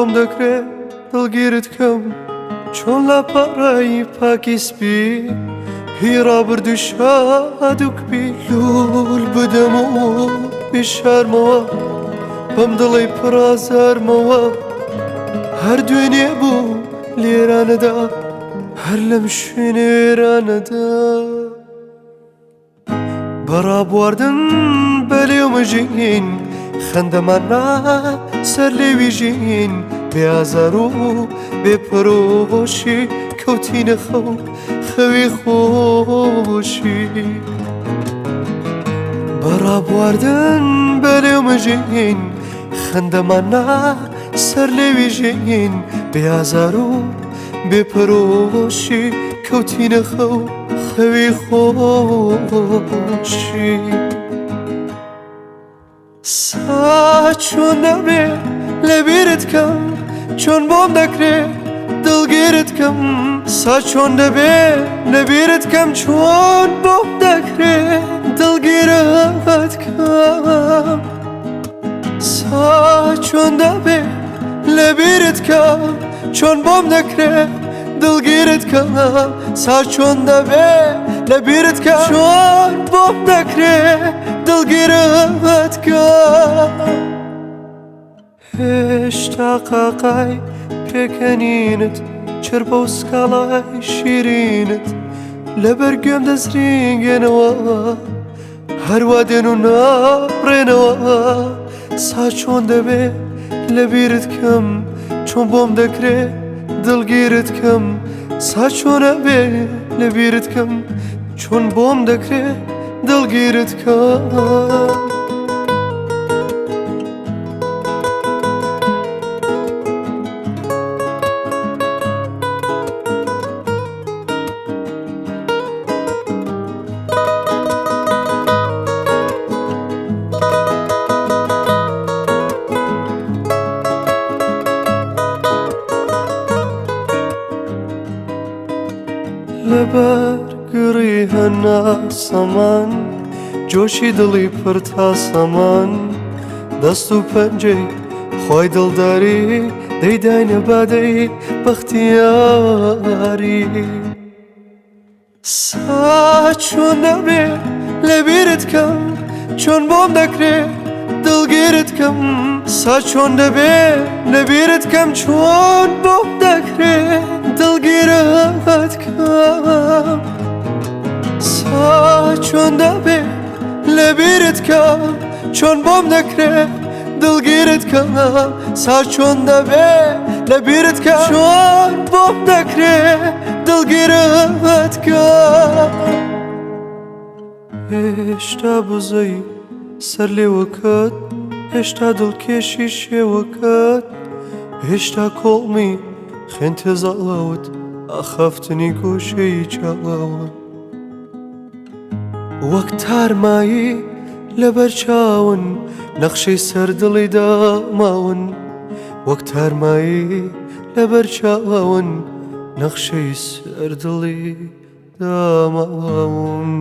بۆم دەکرێ دڵگیرت کەم چۆن لاپەڕەی پاکی سپی هی ڕابردوو شاد و کپی لول بدەم و بیشارمەوە بەم دڵی پڕازارمەوە هەر دوێنێ بوو لێرانەدا هەر لەم شوێنێ وێرانەدا بە ڕابواردن بە لێومە ژین خەندەمان نا سەر لێوی ژین بێ ئازار و بێ پەرۆشی کەوتینە خەو خەوی خۆشی. بە ڕابواردن بە لێومە ژین خەندەمان نا سەر لێوی ژین بێ ئازار و بێ پەرۆشی کەوتینە خەو خەوی خۆشی. سا چۆن دەبێ لەبیرت کەم چۆن بۆم دەکرێ دڵگیرت کەم سا چۆن دەبێ لەبیرت کەم چۆن بۆم دەکرێ دڵگیرت کەم سا چۆن دەبێ لەبیرت کەم چۆن بۆم دەکرێ دڵگیرت کەم سا چۆن دەبێ لەبیرت کەم چۆن بۆم دەکرێ دڵگیرت کەم هێشتا قاقای پێکەنینت چرپە و سکاڵای شیرینت لەبەر گوێم دەزرینگێنەوە هەروە دێن و ناڕێنەوە سا چۆن دەبێ لەبیرت کەم چۆن بۆم دەکرێ دڵگیرت کەم سا چۆنە بێ لەبیرت کەم چۆن بۆم دەکرێ دڵگیرت کەم. لەبەر گڕی هەناسەمان جۆشی دڵی پڕ تاسەمان دەست و پەنجەی خۆی دڵداری دەیداینە بادەی بەختیاری. سا چۆن دەبێ لەبیرت کەم چۆن بۆم دەکرێ دڵگیرت کەم سا چۆن دەبێ لەبیرت کەم چۆن بۆم دەکرێ دڵگیرت کەم سا چۆن دەبێ لەبیرت کەم چۆن بۆم دەکرێ دڵگیرت کەم سا چۆن دەبێ لەبیرت کەم چۆن بۆم دەکرێ دڵگیرت کەم هێشتا بزەی سەر لێوەکەت هێشتا دڵکێشی شێوەکەت هێشتا کۆڵمی خوێن تێزاڵاوت ئاخافتنی گۆشەی چاوت وەک تارمایی لەبەر چاون نەخشەی سەر دڵی داماون وەک تارمایی لەبەر چاون نەخشەی سەر دڵی داماون.